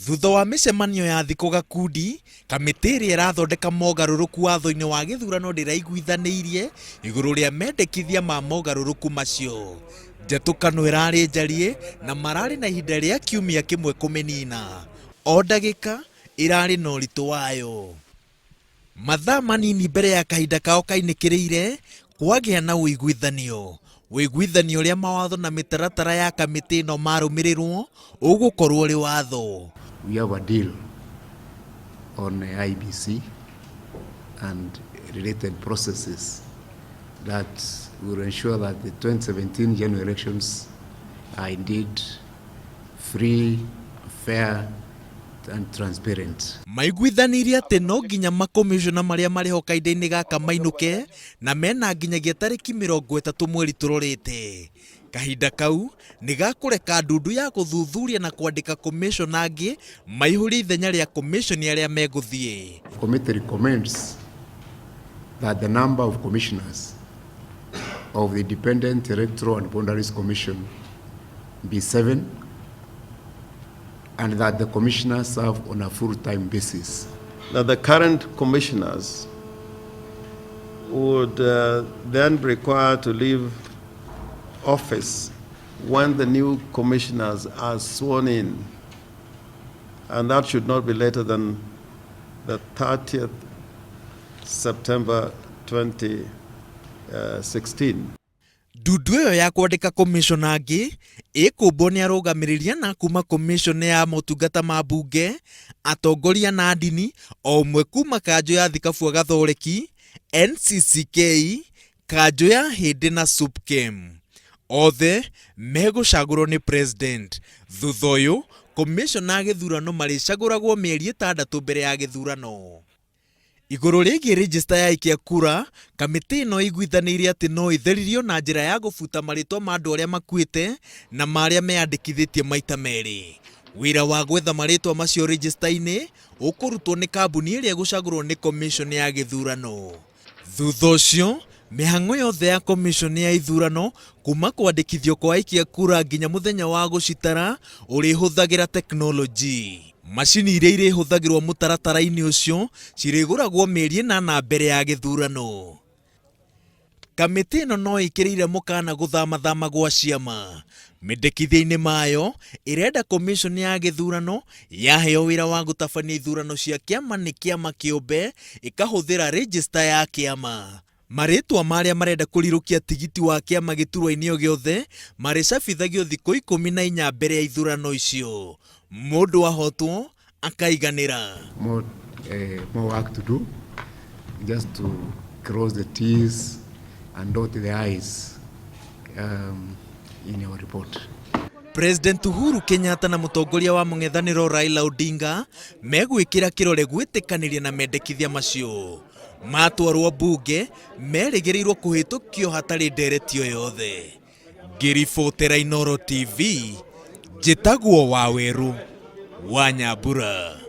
Thutha wa mĩcemanio ya thikũ gakundi, kamĩtĩ ĩrĩa ĩrathondeka mogarũrũku watho-inĩ wa gĩthurano ndĩraiguithanĩirie igũrũ rĩa mendekithia ma mogarũrũku macio. Njatũkano ĩrarĩ njariĩ na mararĩ na ihinda rĩa kiumia kĩmwe kũmĩnina. O ndagĩka ĩrarĩ na ũritũ wayo. Mathaa manini mbere ya kahinda kao kainĩkĩrĩire, kwagĩa na ũiguithanio. Ũiguithanio ũrĩa mawatho na mĩtaratara ya kamĩtĩ ĩno marũmĩrĩrwo ũgũkorwo ũrĩ watho. We have a deal on IEBC and related processes that will ensure that the 2017 general elections are indeed free, fair and transparent. Maiguithanirie atĩ no nginya makomishona marĩa marĩ ho kahinda-inĩ gaka mainũke na mena nginyagia tarĩki 30 mweri tũrorĩte. Kahinda kau nĩ gakũreka ndundu ya gũthuthuria na kwandĩka komishona angĩ maihũrie ithenya rĩa komishoni arĩa megũthiĩ. Committee recommends that the number of commissioners of the Independent Electoral and Boundaries Commission be 7 and that the commissioners serve on a full-time basis. That the current commissioners would then be required to leave office when the new commissioners are sworn in, and that should not be later than the 30th September 2016. Ndundu ĩyo ya kwandĩka komishona angĩ ĩkũmbwo nĩ arũgamĩrĩri ana kuma komishoni ya motungata ma mbunge, atongoria na ndini, o ũmwe kuma kanjũ ya Thikabua Gathoreki, NCCK, kanjũ ya Hĩndĩ na SUPKEM. Othe megũcagũrwo nĩ president. Thutha ũyũ, komishona a gĩthurano marĩcagũragwo mĩeri 6 mbere ya gĩthurano. Igũrũ rĩgiĩ register ya aikia kura, kamĩtĩ ĩno ĩiguithanĩirie atĩ no ĩtheririo na njĩra ya gũbuta marĩtwa ma andũ arĩa makuĩte na marĩa meyandĩkithĩtie maita merĩ. Wĩra wa gwetha marĩtwa macio register-inĩ ũkũrutwo nĩ kambuni ĩrĩa ĩgũcagũrwo nĩ commission ya gĩthurano. Thutha ũcio, mĩhang'o yothe ya commission ya ithurano kuma kwandĩkithio kwa aikia kura nginya mũthenya wa gũcitara ũrĩhũthagĩra tekinoronjĩ. Macini iria irĩhũthagĩrwo mũtaratara-inĩ ũcio cirĩgũragwo mĩeri 8 mbere ya gĩthurano. Kamĩtĩ ĩno no ĩkĩrĩire mũkana gũthamathama gwa ciama. Mendekithia-inĩ mayo ĩrenda commission ya gĩthurano yaheo wĩra wa gũtabania ithurano cia kĩama nĩ kĩama kĩũmbe ĩkahũthĩra register ya kĩama. Marĩtwa marĩa marenda kũrirũkia tigiti wa kĩama gĩturwa-inĩ o gĩothe marĩcabithagio thikũ 14 mbere ya ithurano icio. Mũndũ ahotwo akaiganĩra. More work to do, just to cross the T's and dot the I's in our report. President Uhuru Kenyatta na mũtongoria wa mũng'ethanĩro Raila Odinga megwĩkĩra kĩrore gwĩtĩkanĩria na mendekithia macio. Matwarwo mbunge merĩgĩrĩirwo kũhĩtũkio hatarĩ ndereti o yothe. Ngĩribotera Inooro TV, njĩtagwo Wawerũ wa Nyambura.